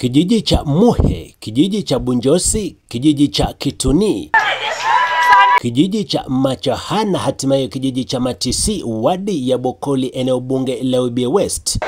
Kijiji cha Muhe, kijiji cha Bunjosi, kijiji cha Kituni, kijiji cha Machahana, hatimaye kijiji cha Matisi, wadi ya Bokoli, eneo bunge la Webuye West.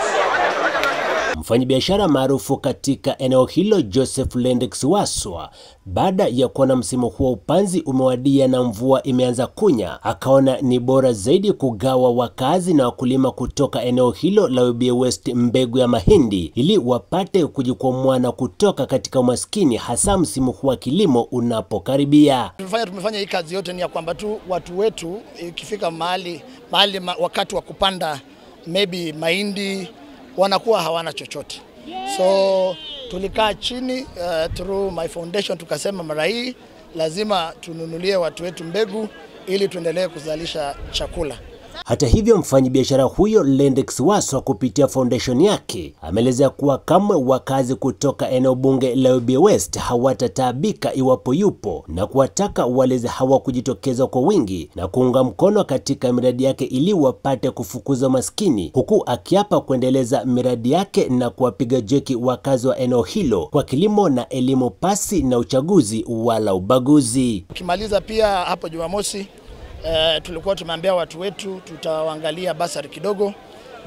Mfanyabiashara maarufu katika eneo hilo Joseph Lendex Waswa, baada ya kuona msimu huo upanzi umewadia na mvua imeanza kunya, akaona ni bora zaidi kugawa wakazi na wakulima kutoka eneo hilo la Webuye West mbegu ya mahindi ili wapate kujikwamua na kutoka katika umaskini, hasa msimu huu wa kilimo unapokaribia. Tumefanya hii kazi yote ni ya kwamba tu watu wetu ikifika mahali wakati wa kupanda maybe mahindi wanakuwa hawana chochote. So tulikaa chini through my foundation tukasema mara hii lazima tununulie watu wetu mbegu ili tuendelee kuzalisha chakula. Hata hivyo, mfanyabiashara huyo Lendex Waswa kupitia foundation yake ameelezea kuwa kamwe wakazi kutoka eneo bunge la Webuye West hawatataabika iwapo yupo, na kuwataka walezi hawa kujitokeza kwa wingi na kuunga mkono katika miradi yake ili wapate kufukuza maskini, huku akiapa kuendeleza miradi yake na kuwapiga jeki wakazi wa eneo hilo kwa kilimo na elimu pasi na uchaguzi wala ubaguzi. Ukimaliza pia hapo Jumamosi, tulikuwa tumeambia watu wetu tutaangalia basari kidogo.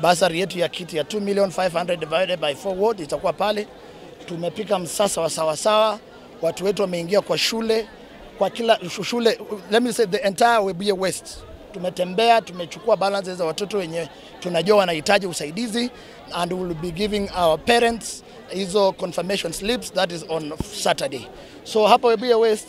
Basari yetu ya kiti ya 2,500,000 divided by 4 ward itakuwa pale. Tumepika msasa wa sawa sawa, watu wetu wameingia kwa shule, kwa kila shule, let me say the entire Webuye West. Tumetembea, tumechukua balances za watoto wenye tunajua wanahitaji usaidizi, and we will be giving our parents hizo confirmation slips, that is on Saturday. So hapa Webuye West,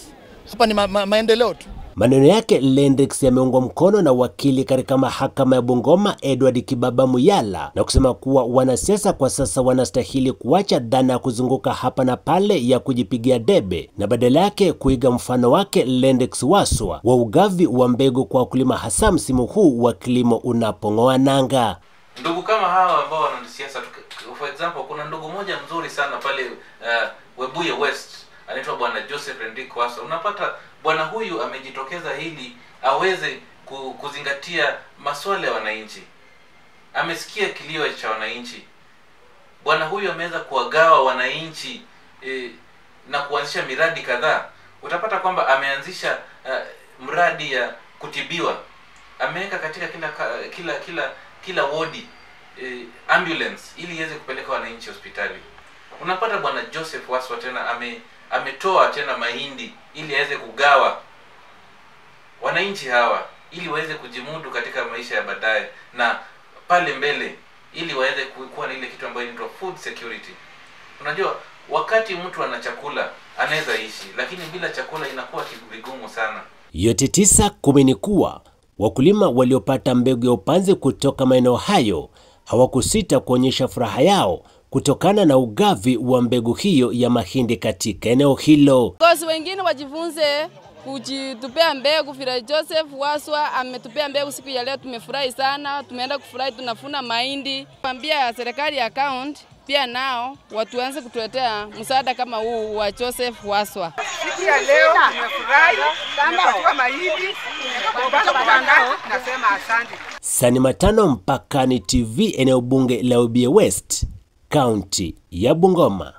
hapa ni maendeleo tu. Maneno yake Lendex yameungwa mkono na wakili katika mahakama ya Bungoma Edward Kibaba Muyala, na kusema kuwa wanasiasa kwa sasa wanastahili kuacha dhana ya kuzunguka hapa na pale ya kujipigia debe na badala yake kuiga mfano wake Lendex Waswa wa ugavi wa mbegu kwa wakulima, hasa msimu huu wa kilimo unapong'oa nanga. Ndugu kama hawa ambao wanasiasa, for example, kuna ndugu moja mzuri sana pale Webuye West anaitwa Bwana Joseph Lendex Waswa. Unapata bwana huyu amejitokeza hili aweze kuzingatia masuala ya wananchi. Amesikia kilio cha wananchi. Bwana huyu ameweza kuwagawa wananchi na kuanzisha miradi kadhaa. Utapata kwamba ameanzisha mradi ya kutibiwa. Ameweka katika kila wodi ambulance ili iweze kupeleka wananchi hospitali. Unapata Bwana Joseph Waswa tena ametoa tena mahindi ili aweze kugawa wananchi hawa ili waweze kujimudu katika maisha ya baadaye na pale mbele, ili waweze kuwa na ile kitu ambayo inaitwa food security. Unajua, wakati mtu ana chakula anaweza ishi, lakini bila chakula inakuwa vigumu sana. Yote 9-10 ni kuwa wakulima waliopata mbegu ya upanzi kutoka maeneo hayo hawakusita kuonyesha furaha yao kutokana na ugavi wa mbegu hiyo ya mahindi katika eneo hilo. Kosi wengine wajifunze kujitupea mbegu. Vile Joseph Waswa ametupea mbegu siku ya leo, tumefurahi sana, tumeenda kufurahi, tunafuna mahindi. Kwambia serikali ya county pia nao watuanze kutuletea msaada kama huu wa Joseph Waswa. Siku ya leo tumefurahi, tumepatiwa mahindi, tunasema asante. Sani Matano, Mpakani TV, eneo bunge la Webuye West, kaunti ya Bungoma.